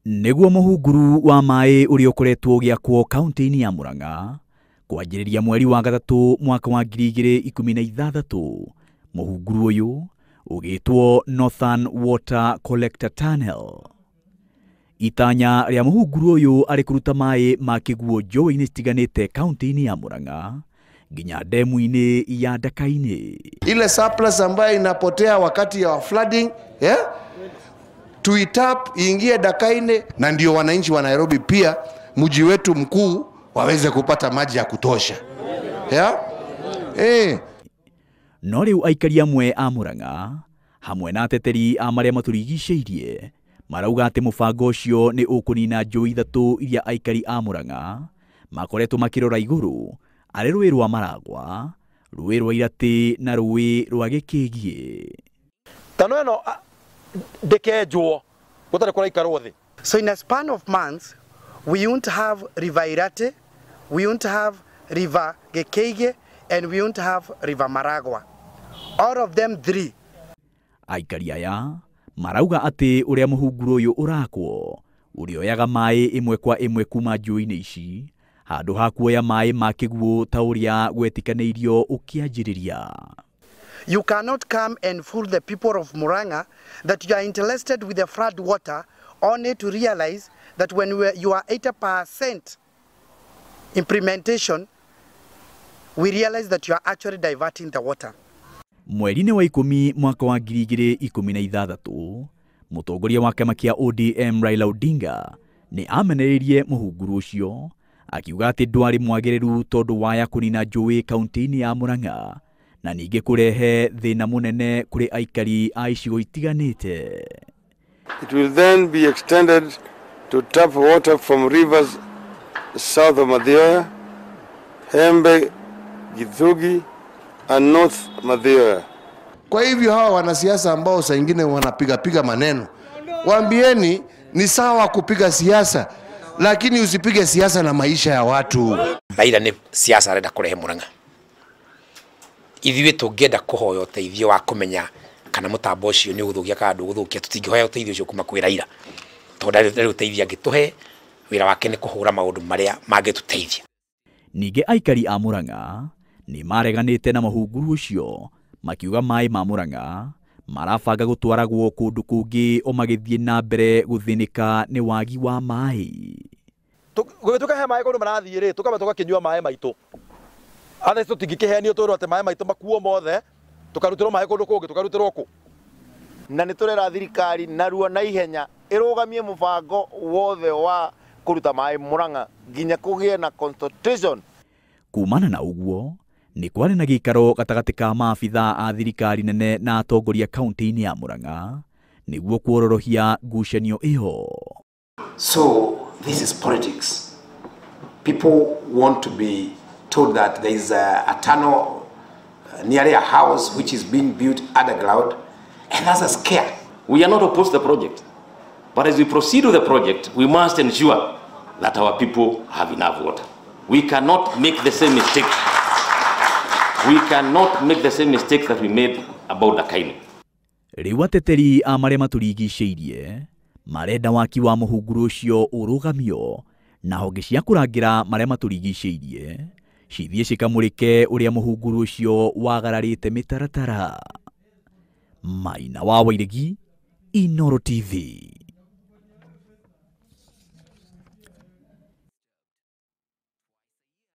Nĩguo mũhunguru wa maĩ ũrĩa ũkoretwo ũgĩakwo kaunti-inĩ ya Murang'a kwanjĩrĩria mweri wa gatatũ mwaka wa 2016, mũhunguru ũyũ ũgĩtwo Northern Water Collector Tunnel. Itanya rĩa mũhunguru ũyũ arĩ kũruta maĩ ma kĩguũ njũĩ-inĩ citiganĩte kaunti-inĩ ya Murang'a nginya demu-inĩ ya Ndakainĩ. Ile surplus ambayo inapotea wakati ya flooding, yeah? Tuitap iingie Ndakainĩ, na ndio wananchi wa Nairobi pia mji wetu mkuu waweze kupata maji ya kutosha. Yeah? No rĩu aikari amwe a Murang'a hamwe na ateteri a marĩa matũrigicĩirie marauga atĩ mũbango ũcio nĩ ũkũnina njũĩ ithatũ iria aikari a Murang'a makoretwo makĩrora igũrũ, arĩ rũĩ rwa Maragwa, rũĩ rwa Iratĩ na rũĩ rwa Gĩkĩgiĩ. Tano ĩno ndĩkenjwo gũtarĩ kũraikarwo thĩ. So in a span of months we won't have River Irate, we won't have River Gĩkĩgiĩ, and we won't have River Maragwa. All of them three. Aikari aya marauga atĩ ũrĩa mũhunguru ũyũ ũrakwo ũrĩoyaga maĩ ĩmwe kwa ĩmwe kuma njũĩ-inĩ ici handũ ha kuoya maĩ ma kĩguũ ta ũrĩa gwetĩkanĩirio ũkĩanjĩrĩria. You cannot come and fool the people of Murang'a that you are interested with the flood water, only to realize that when you are 80% implementation, we realize that you are actually diverting the water. Mweri-inĩ wa 10 mwaka wa 2016, mũtongoria wa kĩama kĩa ODM Raila Odinga nĩ amenereirie mũhunguru ũcio akiuga atĩ ndwarĩ mwagĩrĩru tondũ waya kũnina njũĩ kaunti-inĩ ya Murang'a na ningĩ kũrehe thĩna mũnene kũrĩ aikari a icigo itiganĩte. It will then be extended to tap water from rivers south of Mathioya, Hembe, Githugi and North Mathioya. Kwa hivyo hawa wanasiasa ambao saa nyingine wanapiga piga maneno, waambieni ni sawa kupiga siasa, lakini usipige siasa na maisha ya watu. Raila ni siasa arenda kurehe Murang'a. Ithuĩ tũngĩenda kũhoya ũteithio wa kũmenya kana mũtambo ũcio nĩ ũgũthũkia kana ndũgũthũkia, tũtingĩhoya ũteithio ũcio kuma kwĩ Raila, tondũ ndarĩ ũteithio angĩtũhe. Wĩra wake nĩ kũhũra maũndũ marĩa mangĩtũteithia. Ningĩ aikari a Murang'a nĩ mareganĩte na mũhunguru ũcio makiuga maĩ ma Murang'a marabanga gũtwaragwo kũndũ kũngĩ o magĩthiĩ na mbere gũthĩnĩka nĩ wagi wa maĩ. Gũgĩtuĩka he maĩ kũndũ marathiĩ rĩ, tũkamba tũgakĩnyua maĩ maitũ. Athe tũtingĩkĩhenio twĩrwo atĩ maĩ maitũ makuo mothe, tũkarutĩrwo maĩ kũndũ kũngĩ, tũkarutĩrwo kũ. Na nĩ tũrera thirikari narua na ihenya ĩrũgamie mũbango wothe wa kũruta maĩ Murang'a nginya kũgĩe na consultation. Kumana na ũguo nĩ kwarĩ na gĩikaro gatagatĩ ka maabitha a thirikari nene na atongoria kaunti-inĩ ya Murang'a nĩguo kuororohia ngucanio ĩyo. So this is politics. People want to be told that there is a tunnel nearly a house which is being built underground, and that's a scare. We are not opposed to the project, but as we proceed with the project, we must ensure that our people have enough water. We cannot make the same mistake. We cannot make the same mistake that we made about Ndakainĩ. Rĩu ateteri a marĩa matũrigicĩirie marenda waki wa mũhunguru ũcio ũrũgamio na honge cia kũrangĩra marĩa matũrigicĩirie cithiĩ cikamũrĩke ũrĩa mũhunguru ũcio wagararĩte mĩtaratara. Maina wa Wairegi, Inooro TV.